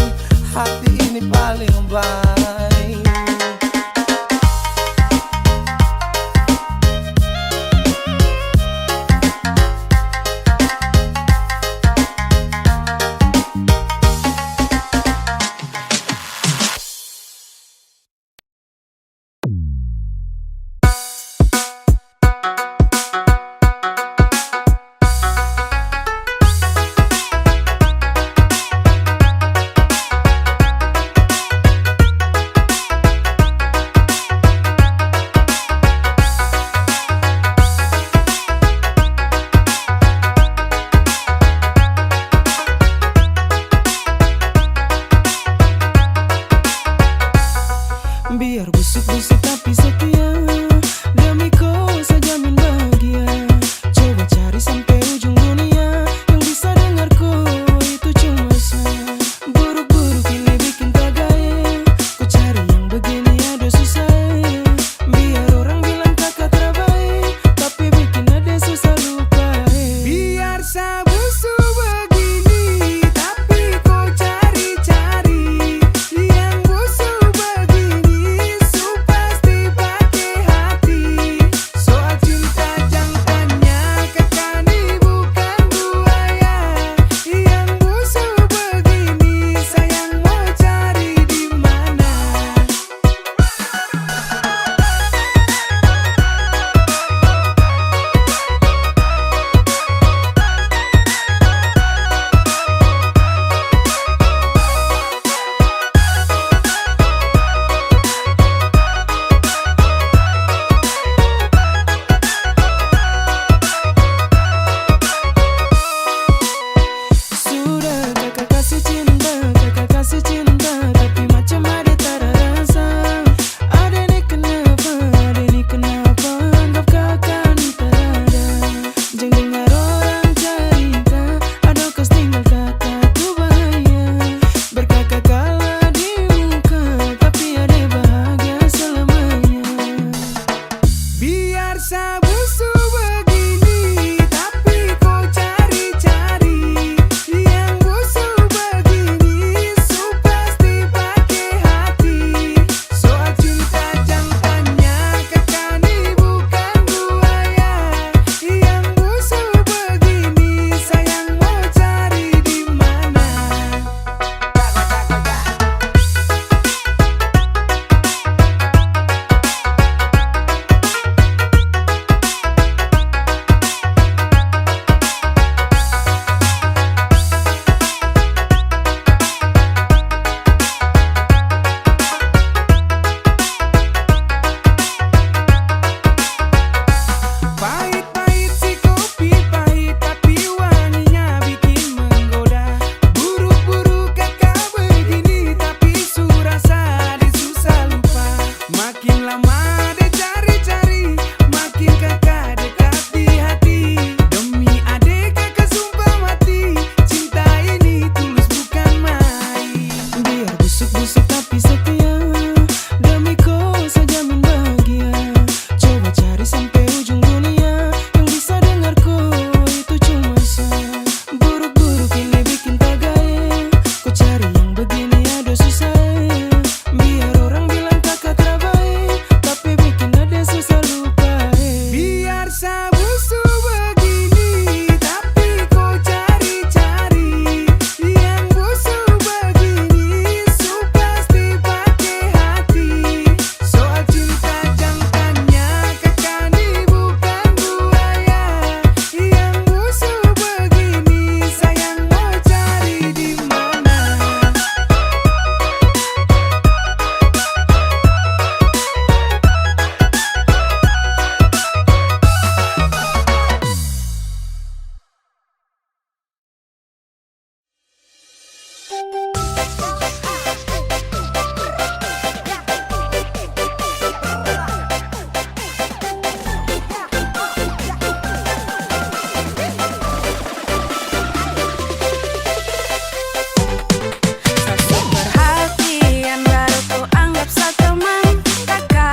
Perhatian baru ko anggap sa teman, kaka,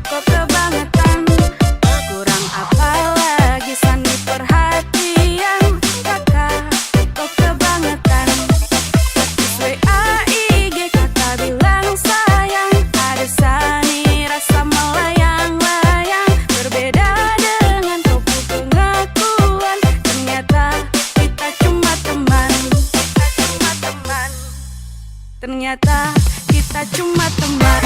ko kebangetan. Kurang apa lagi sani perhatian, kaka, ko kebangetan. Status W A I G kaka bilang sayang, ada sani rasa melayang-layang. Berbeda dengan ko pu pengakuan, ternyata kita cuma teman. Kita cuma teman. Ternyata kita cuma teman.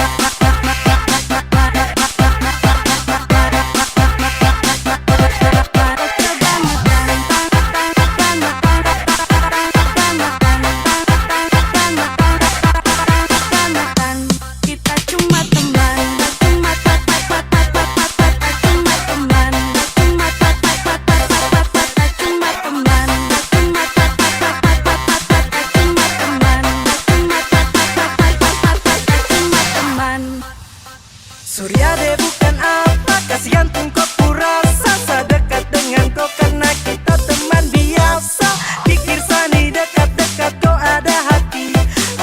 Kita cuma teman, cuma teman, cuma teman, cuma teman. Surya de bukan apa, kasihan pung ko pu rasa, sa dekat dengan ko karna kita teman biasa. Pikir sani dekat-dekat ko ada hati.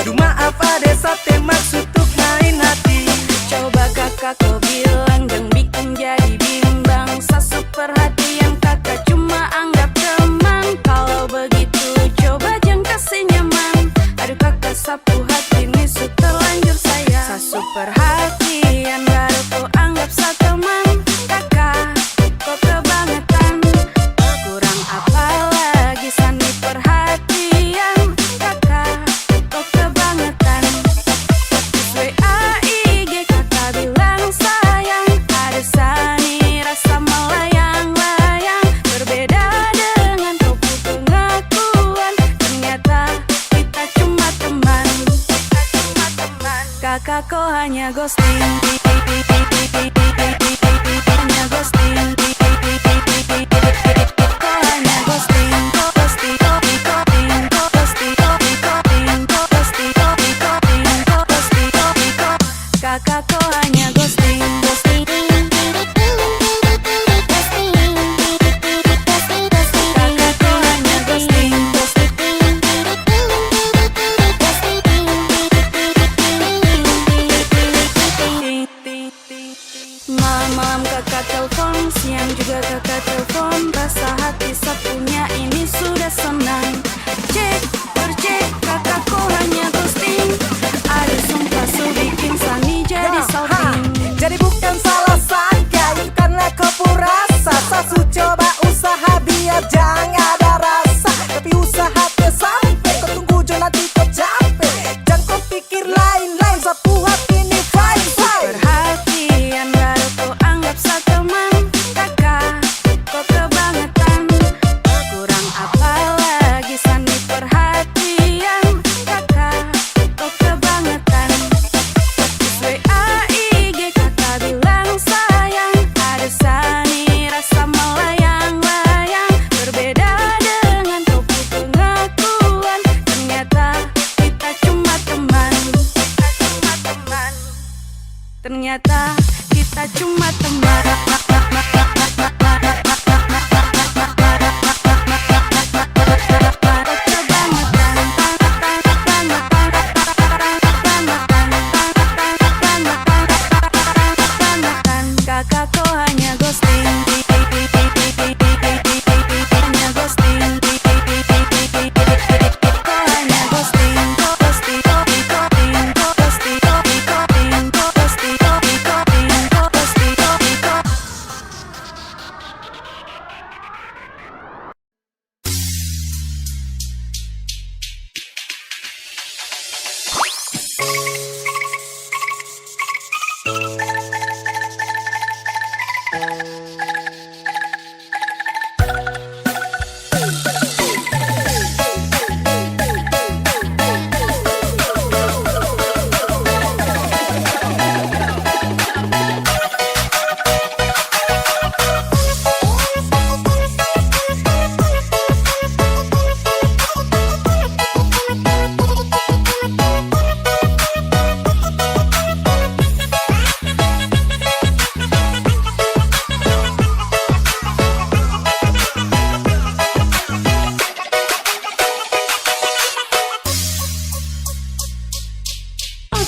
Aduh maaf ade sa te maksud tuk main hati. Coba kaka ko bilang deng biking jadi bimbang. Sa su perhatian kaka cuma anggap teman. Kalo begitu coba jang kasi nyaman. Aduh kaka sa pu hati ni su terlanjur sayang. Sa su perhatian baru ko anggap sa teman. Kaka, ko kebangetan. Kurang apa lagi sani perhatian. Kaka, ko kebangetan. Status W A I G kaka bilang sayang, ada sani rasa melayang-layang. Berbeda dengan ko pu pengakuan, ternyata kita cuma teman. Kita cuma teman. Kaka ko hanya ghosting. Hanya ghosting. Ko hanya ghosting, ghosting, ghosting, ghosting, ghosting, ghosting, ghosting, ghosting, ghosting, ghosting, ghosting, ghosting. Kaka ko hanya ghosting, ghosting. Kaka ko hanya ghosting, ghosting. Malam-malam kaka telpon,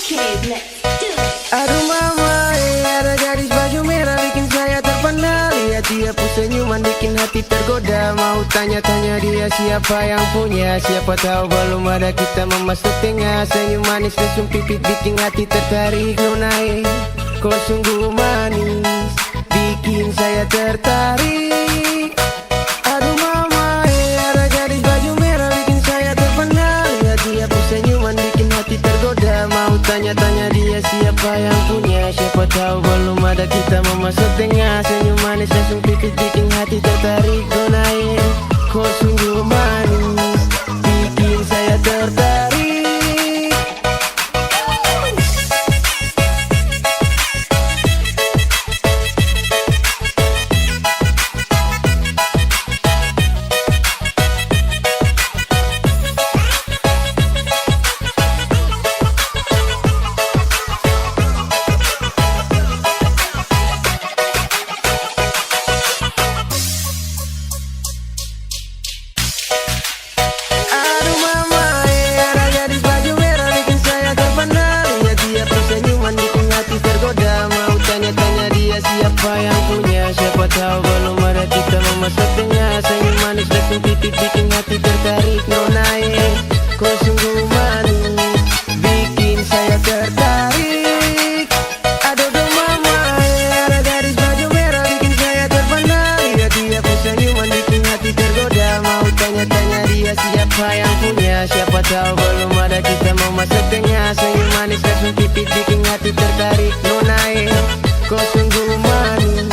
Oke, let's do it. Aduh mama, eh, ada gadis baju merah bikin saya terpana. Lihat dia pung senyuman bikin hati tergoda. Mau tanya-tanya dia siapa yang punya. Siapa tahu belum ada kita mau masuk tengah. Senyum manis lesung pipit bikin hati tertarik. Nona, eh, ko sungguh manis, bikin saya tertarik. Aduh mama, eh, ada gadis baju merah bikin saya terpana. Lihat dia pung senyuman bikin hati tergoda. Mau tanya-tanya dia siapa yang punya. Siapa tahu belum ada kita mau masuk tengah. Senyum manis lesung pipit bikin hati tertarik. Nona, eh, ko sungguh manis, bikin saya tertarik. Aduh mama, eh, ada gadis baju merah bikin saya terpana. Lihat dia pung senyuman bikin hati tergoda. Mau tanya-tanya dia siapa yang punya. Siapa tahu belum ada kita mau masuk tengah. Senyum manis lesung pipit bikin hati tertarik. Nona, eh, ko sungguh manis, bikin saya tertarik. Adodo mama, eh, ada gadis baju merah bikin saya terpana. Lihat dia pung senyuman bikin hati tergoda. Mau tanya-tanya dia siapa yang punya. Siapa tahu belum ada kita mau masuk tengah. Senyum manis lesung pipit bikin hati tertarik. Nona, eh, ko sungguh manis,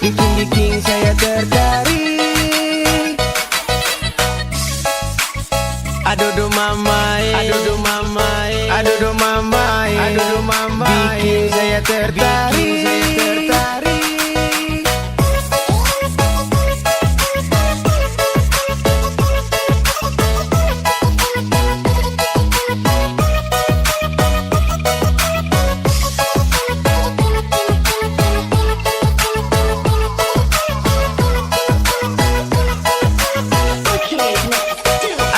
bikin-bikin saya tertarik. Adodo mama e, adodo mama e, adodo mama e, adodo mama e, bikin saya tertarik, bikin saya tertarik.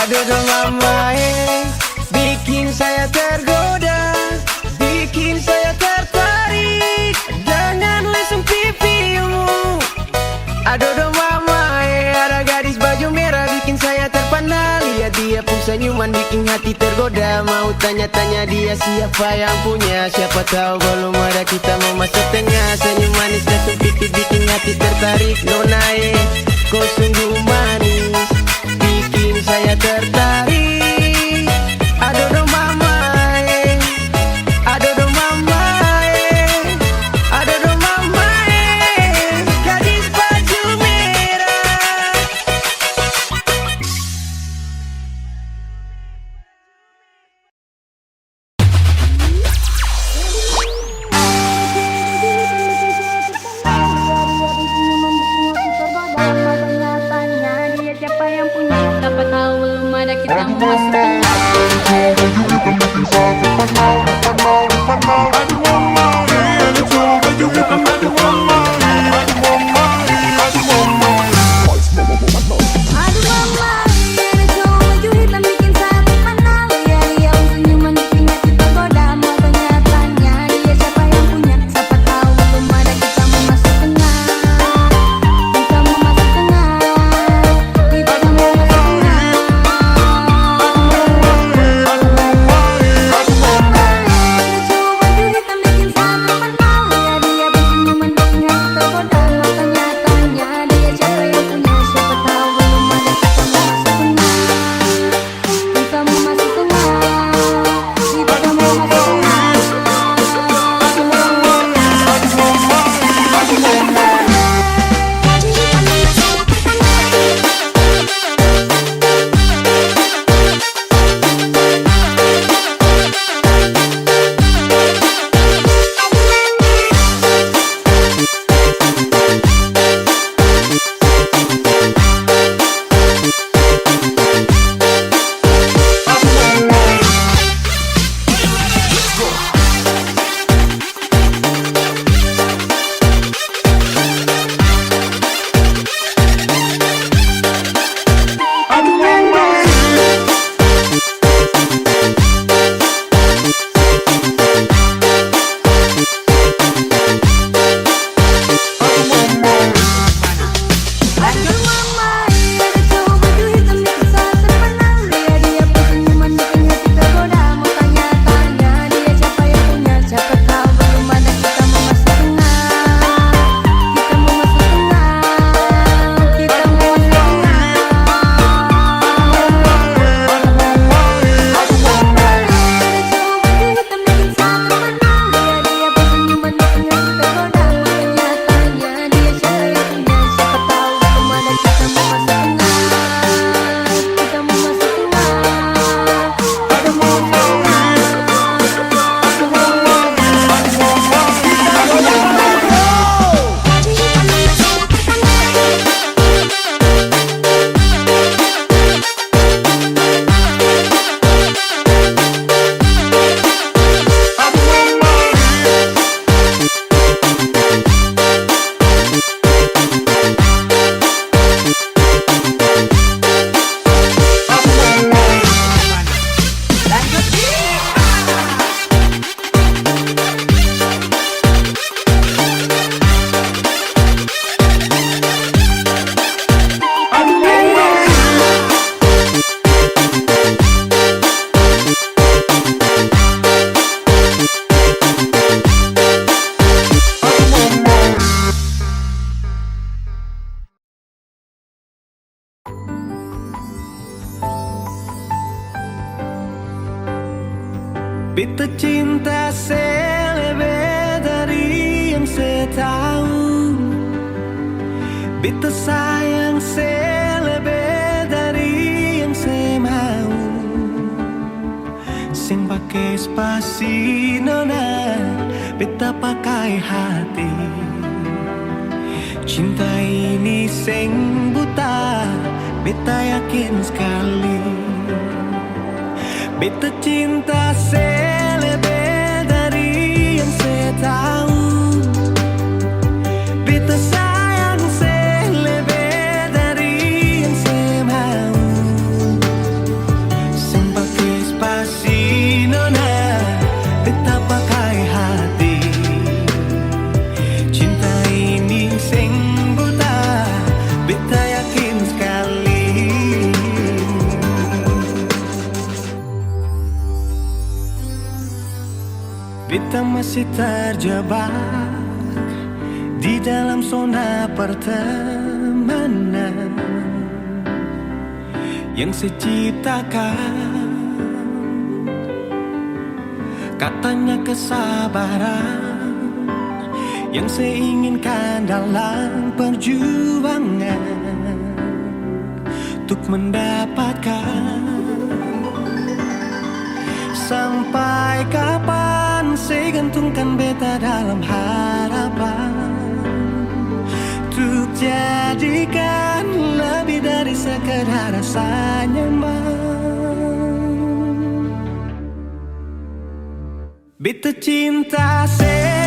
Adodo mama e, bikin saya tergoda, bikin saya tertarik dengan lesung pipimu. Adodo mama e, ada gadis baju merah bikin saya terpana. Lihat dia pung senyuman bikin hati tergoda. Mau tanya-tanya dia siapa yang punya. Siapa tahu belum ada kita mau masuk tengah. Senyum manis dan pipit bikin hati tertarik. Nona e, ko sungguh manis, bikin saya tertarik. Adodo mama e, adodo mama e, adodo mama e, gadis baju merah. Siapa yang punya? Siapa tahu belum ada kita mau masuk. Beta cinta se lebe dari yang se tau. Beta sayang se lebe dari yang se mau. Seng pake spasi nona, beta pakai hati. Cinta ini seng buta, beta yakin skali. Beta cinta se lebe dari yang se tau. Beta sayang se lebe dari yang se mau. Seng pake spasi nona, beta pakai hati. Cinta ini seng buta, beta yakin skali. Beta masih terjebak di dalam zona pertemanan yang se ciptakan. Katanya kesabaran yang se inginkan dalam perjuangan untuk mendapatkan. Sampai kapan se gantungkan beta dalam harapan untuk jadikan lebih dari sekedar rasa nyaman. Beta cinta se